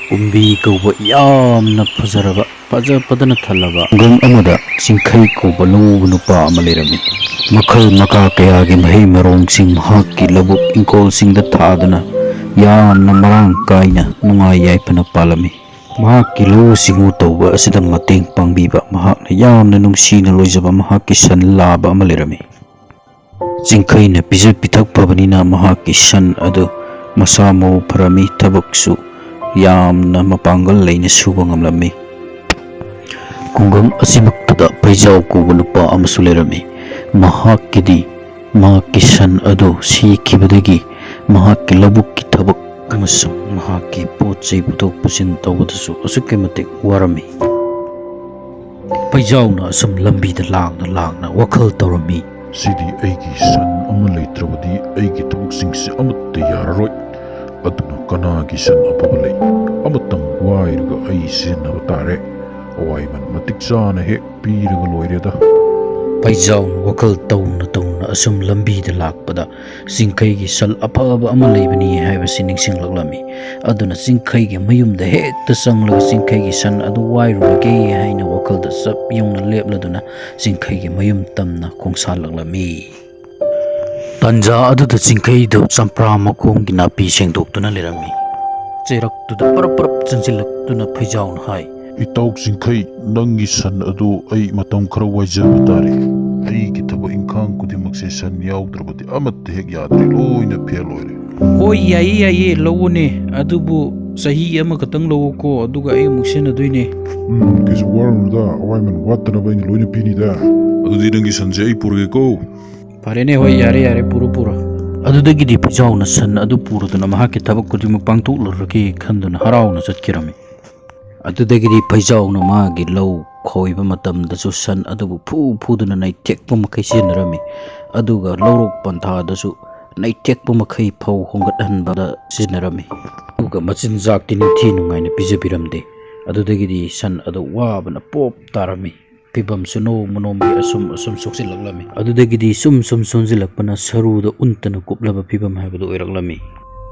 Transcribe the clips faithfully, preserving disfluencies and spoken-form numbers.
ꯀꯨꯝꯕꯤ ꯀꯧꯕ ꯌꯥꯝꯅ ꯐꯖꯔꯕ, ꯐꯖꯕꯗꯅ ꯊꯜꯂꯕ ꯈꯨꯡꯒꯪ ꯑꯃꯗ ꯆꯤꯡꯈꯩ ꯀꯧꯕ ꯂꯧꯎꯕ ꯅꯨꯄꯥ ꯑꯃ ꯂꯩꯔꯝꯃꯤ꯫ ꯃꯈꯜ ꯃꯀꯥ ꯀꯌꯥꯒꯤ ꯃꯍꯩ ꯃꯔꯣꯡꯁꯤꯡ ꯃꯍꯥꯛꯀꯤ ꯂꯧꯕꯨꯛ ꯏꯪꯈꯣꯜꯁꯤꯡꯗ ꯊꯥꯗꯨꯅ ꯌꯥꯝꯅ ꯃꯔꯥꯡ ꯀꯥꯏꯅ ꯅꯨꯡꯉꯥꯏ ꯌꯥꯏꯐꯅ ꯄꯥꯜꯂꯝꯃꯤ꯫ ꯃꯍꯥꯛꯀꯤ ꯂꯧꯎ ꯁꯤꯡꯎ ꯇꯧꯕ ꯑꯁꯤꯗ ꯃꯇꯦꯡ ꯄꯥꯡꯕꯤꯕ ꯃꯍꯥꯛꯅ ꯌꯥꯝꯅ ꯅꯨꯡꯁꯤꯅ ꯂꯣꯏꯖꯕ ꯃꯍꯥꯛꯀꯤ ꯁꯟ ꯂꯥꯕ ꯑꯃ ꯂꯩꯔꯝꯃꯤ꯫ ꯆꯤꯡꯈꯩꯅ ꯄꯤꯖ ꯄꯤꯊꯛ ꯐꯕꯅꯤꯅ ꯃꯍꯥꯛꯀꯤ ꯁꯟ ꯑꯗꯨ ꯃꯁꯥ ꯃꯎ ꯐꯔꯝꯃꯤ, ꯊꯕꯛꯁꯨ ꯌꯥꯝꯅ ꯃꯄꯥꯡꯒꯜ ꯂꯩꯅ ꯁꯨꯕ ꯉꯝꯂꯝꯃꯤ꯫ ꯈꯨꯡꯒꯪ ꯑꯁꯤꯃꯛꯇꯗ ꯐꯩꯖꯥꯎ ꯀꯧꯕ ꯅꯨꯄꯥ ꯑꯃꯁꯨ ꯂꯩꯔꯝꯃꯤ꯫ ꯃꯍꯥꯛꯀꯤꯗꯤ ꯃꯍꯥꯛꯀꯤ ꯁꯟ ꯑꯗꯨ ꯁꯤꯈꯤꯕꯗꯒꯤ ꯃꯍꯥꯛꯀꯤ ꯂꯧꯕꯨꯛꯀꯤ ꯊꯕꯛ ꯑꯃꯁꯨꯡ ꯃꯍꯥꯛꯀꯤ ꯄꯣꯠ ꯆꯩ ꯄꯨꯊꯣꯛ ꯄꯨꯁꯤꯟ ꯇꯧꯕꯗꯁꯨ ꯑꯁꯨꯛꯀꯤ ꯃꯇꯤꯛ ꯋꯥꯔꯝꯃꯤ꯫ ꯐꯩꯖꯥꯎꯅ ꯑꯁꯨꯝ ꯂꯝꯕꯤꯗ ꯂꯥꯡꯅ ꯂꯥꯡꯅ ꯋꯥꯈꯜ ꯇꯧꯔꯝꯃꯤ꯫ "ꯁꯤꯗꯤ ꯑꯩꯒꯤ ꯁꯟ ꯑꯃ ꯂꯩꯇ꯭ꯔꯕꯗꯤ ꯑꯩꯒꯤ ꯊꯕꯛꯁꯤꯡꯁꯦ ꯑꯃꯠꯇ ꯌꯥꯔꯔꯣꯏ꯫ ꯑꯗꯨꯅ ꯀꯅꯥꯒꯤ ꯁꯟ ꯑꯐꯕ ꯂꯩ? ꯑꯃꯇꯪ ꯋꯥꯏꯔꯒ ꯑꯩ ꯁꯤꯖꯤꯟꯅꯕ ꯇꯥꯔꯦ꯫ ꯑꯋꯥꯏꯃꯟ ꯃꯇꯤꯛ ꯆꯥꯅ ꯍꯦꯛ ꯄꯤꯔꯒ ꯂꯣꯏꯔꯦꯗ"꯫ ꯐꯩꯖꯥꯎꯅ ꯋꯥꯈꯜ ꯇꯧꯅ ꯇꯧꯅ ꯑꯁꯨꯝ ꯂꯝꯕꯤꯗ ꯂꯥꯛꯄꯗ ꯆꯤꯡꯈꯩꯒꯤ ꯁꯟ ꯑꯐꯕ ꯑꯃ ꯂꯩꯕꯅꯤ ꯍꯥꯏꯕꯁꯤ ꯅꯤꯡꯁꯤꯡꯂꯛꯂꯝꯃꯤ꯫ ꯑꯗꯨꯅ ꯆꯤꯡꯈꯩꯒꯤ ꯃꯌꯨꯝꯗ ꯍꯦꯛꯇ ꯆꯪꯂꯒ ꯆꯤꯡꯈꯩꯒꯤ ꯁꯟ ꯑꯗꯨ ꯋꯥꯏꯔꯨꯔꯒꯦ ꯍꯥꯏꯅ ꯋꯥꯈꯜꯗ ꯆꯞ ꯌꯨꯡꯅ ꯂꯦꯞꯂꯗꯨꯅ ꯆꯤꯡꯈꯩꯒꯤ ꯃꯌꯨꯝ ꯇꯝꯅ ꯈꯣꯡꯁꯥꯜꯂꯛꯂꯝꯃꯤ꯫ ꯇꯟꯖꯥ ꯑꯗꯨꯗ ꯆꯤꯡꯈꯩꯗꯨ ꯆꯝꯄ꯭ꯔꯥ ꯃꯈꯣꯡꯒꯤ ꯅꯥꯄꯤ ꯁꯦꯡꯗꯣꯛꯇꯨꯅ ꯂꯩꯔꯝꯃꯤ꯫ ꯆꯩꯔꯛꯇꯨꯗ ꯄꯔꯞ ꯄꯔꯞ ꯆꯪꯁꯤꯜꯂꯛꯇꯨꯅ ꯐꯩꯖꯥꯎꯅ ꯍꯥꯏ, "ꯏꯇꯥꯎ ꯆꯤꯡꯈꯩ, ꯅꯪꯒꯤ ꯁꯟ ꯑꯗꯨ ꯑꯩ ꯃꯇꯝ ꯈꯔ ꯋꯥꯏꯖꯕ ꯇꯥꯔꯦ꯫ ꯑꯩꯒꯤ ꯊꯕꯛ ꯏꯪꯈꯥꯡ ꯈꯨꯗꯤꯡꯃꯛꯁꯦ ꯁꯟ ꯌꯥꯎꯗ꯭ꯔꯕꯗꯤ ꯑꯃꯠꯇ ꯍꯦꯛ ꯌꯥꯗ꯭ꯔꯦ, ꯂꯣꯏꯅ ꯐꯦꯜ ꯑꯣꯏꯔꯦ"꯫ "ꯍꯣꯏ, ꯌꯥꯏꯌꯦ, ꯌꯥꯏꯌꯦ, ꯂꯧꯑꯣꯅꯦ, ꯑꯗꯨꯕꯨ ꯆꯍꯤ ꯑꯃꯈꯛꯇꯪ ꯂꯧꯑꯣꯀꯣ, ꯑꯗꯨꯒ ꯑꯩ ꯑꯃꯨꯛ ꯁꯤꯖꯤꯟꯅꯗꯣꯏꯅꯦ"꯫ "ꯎꯝ, ꯀꯩꯁꯨ ꯋꯥꯔꯨꯅꯨꯗ, ꯑꯋꯥꯏꯃꯟ ꯋꯥꯠꯇꯅꯕ ꯑꯩꯅ ꯂꯣꯏꯅ ꯄꯤꯅꯤꯗ꯫ ꯑꯗꯨꯗꯤ ꯅꯪꯒꯤ ꯁꯟꯁꯦ ꯑꯩ ꯄꯨꯔꯒꯦꯀꯣ"꯫ "ꯐꯔꯦꯅꯦ, ꯍꯣꯏ, ꯌꯥꯔꯦ, ꯌꯥꯔꯦ, ꯄꯨꯔꯣ, ꯄꯨꯔꯣ"꯫ ꯑꯗꯨꯗꯒꯤꯗꯤ ꯐꯩꯖꯥꯎꯅ ꯁꯟ ꯑꯗꯨ ꯄꯨꯔꯗꯨꯅ ꯃꯍꯥꯛꯀꯤ ꯊꯕꯛ ꯈꯨꯗꯤꯡꯃꯛ ꯄꯥꯡꯊꯣꯛꯂꯨꯔꯒꯦ ꯈꯟꯗꯨꯅ ꯍꯔꯥꯎꯅ ꯆꯠꯈꯤꯔꯝꯃꯤ꯫ ꯑꯗꯨꯗꯒꯤꯗꯤ ꯐꯩꯖꯥꯎꯅ ꯃꯥꯒꯤ ꯂꯧ ꯈꯣꯏꯕ ꯃꯇꯝꯗꯁꯨ ꯁꯟ ꯑꯗꯨꯕꯨ ꯐꯨ ꯐꯨꯗꯨꯅ ꯅꯩꯊꯦꯛꯄ ꯃꯈꯩ ꯁꯤꯖꯤꯟꯅꯔꯝꯃꯤ꯫ ꯑꯗꯨꯒ ꯂꯧꯔꯣꯛ ꯄꯟꯊꯥꯗꯁꯨ ꯅꯩꯊꯦꯛꯄ ꯃꯈꯩ ꯐꯧ ꯍꯣꯡꯒꯠꯍꯟꯕꯗ ꯁꯤꯖꯤꯟꯅꯔꯝꯃꯤ꯫ ꯑꯗꯨꯒ ꯃꯆꯤꯟꯖꯥꯛꯇꯤ ꯅꯤꯡꯊꯤ ꯅꯨꯡꯉꯥꯏꯅ ꯄꯤꯖꯕꯤꯔꯝꯗꯦ꯫ ꯑꯗꯨꯗꯒꯤꯗꯤ ꯁꯟ ꯑꯗꯨ ꯋꯥꯕꯅ ꯄꯣꯞ ꯇꯥꯔꯝꯃꯤ꯫ ꯐꯤꯕꯝꯁꯨ ꯅꯣꯡꯃ ꯅꯣꯡꯃꯒꯤ ꯑꯁꯨꯝ ꯑꯁꯨꯝ ꯁꯣꯛꯆꯤꯜꯂꯛꯂꯝꯃꯤ꯫ ꯑꯗꯨꯗꯒꯤꯗꯤ ꯁꯨꯝ ꯁꯨꯝ ꯁꯣꯟꯖꯤꯜꯂꯛꯄꯅ ꯁꯔꯨꯗ ꯎꯟꯇꯅ ꯀꯨꯞꯂꯕ ꯐꯤꯕꯝ ꯍꯥꯏꯕꯗꯨ ꯑꯣꯏꯔꯛꯂꯝꯃꯤ꯫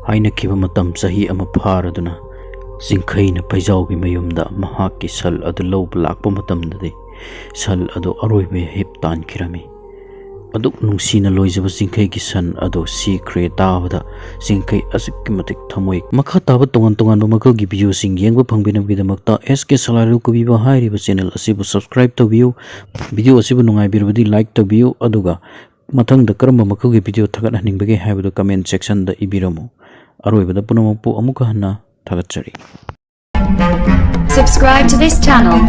ꯍꯥꯏꯅꯈꯤꯕ ꯃꯇꯝ ꯆꯍꯤ ꯑꯃ ꯐꯥꯔꯗꯨꯅ ꯆꯤꯡꯈꯩꯅ ꯐꯩꯖꯥꯎꯒꯤ ꯃꯌꯨꯝꯗ ꯃꯍꯥꯛꯀꯤ ꯁꯟ ꯑꯗꯨ ꯂꯧꯕ ꯂꯥꯛꯄ ꯃꯇꯝꯗꯗꯤ, ꯁꯟ ꯑꯗꯨ ꯑꯔꯣꯏꯕ ꯍꯤꯞ ꯇꯥꯟꯈꯤꯔꯝꯃꯤ꯫ ꯑꯗꯨꯛ ꯅꯨꯡꯁꯤꯅ ꯂꯣꯏꯖꯕ ꯆꯤꯡꯈꯩꯒꯤ ꯁꯟ ꯑꯗꯨ ꯁꯤꯈ꯭ꯔꯦ ꯇꯥꯕꯗ, ꯆꯤꯡꯈꯩ ꯑꯁꯨꯛꯀꯤ ꯃꯇꯤꯛ ꯊꯃꯣꯏ꯫ ꯃꯈꯥ ꯇꯥꯕ ꯇꯣꯉꯥꯟ ꯇꯣꯉꯥꯟꯕ ꯃꯈꯜꯒꯤ videoꯁꯤꯡ ꯌꯦꯡꯕ ꯐꯪꯕꯤꯅꯕꯒꯤꯗꯃꯛꯇ S K Salai Reel Kubiba ꯍꯥꯏꯔꯤꯕ channel ꯑꯁꯤꯕꯨ subscribe ꯇꯧꯕꯤꯌꯨ꯫ Video ꯑꯁꯤꯕꯨ ꯅꯨꯡꯉꯥꯏꯕꯤꯔꯕꯗꯤ like ꯇꯧꯕꯤꯌꯨ, ꯑꯗꯨꯒ ꯃꯊꯪꯗ ꯀꯔꯝꯕ ꯃꯈꯜꯒꯤ video ꯊꯥꯒꯠꯍꯟꯅꯤꯡꯕꯒꯦ ꯍꯥꯏꯕꯗꯨ comment sectionꯗ ꯏꯕꯤꯔꯝꯃꯨ꯫ ꯑꯔꯣꯏꯕꯗ ꯄꯨꯝꯅꯃꯛꯄꯨ ꯑꯃꯨꯛꯀ ꯍꯟꯅ ꯊꯥꯒꯠꯆꯔꯤ꯫ Subscribe to this channel.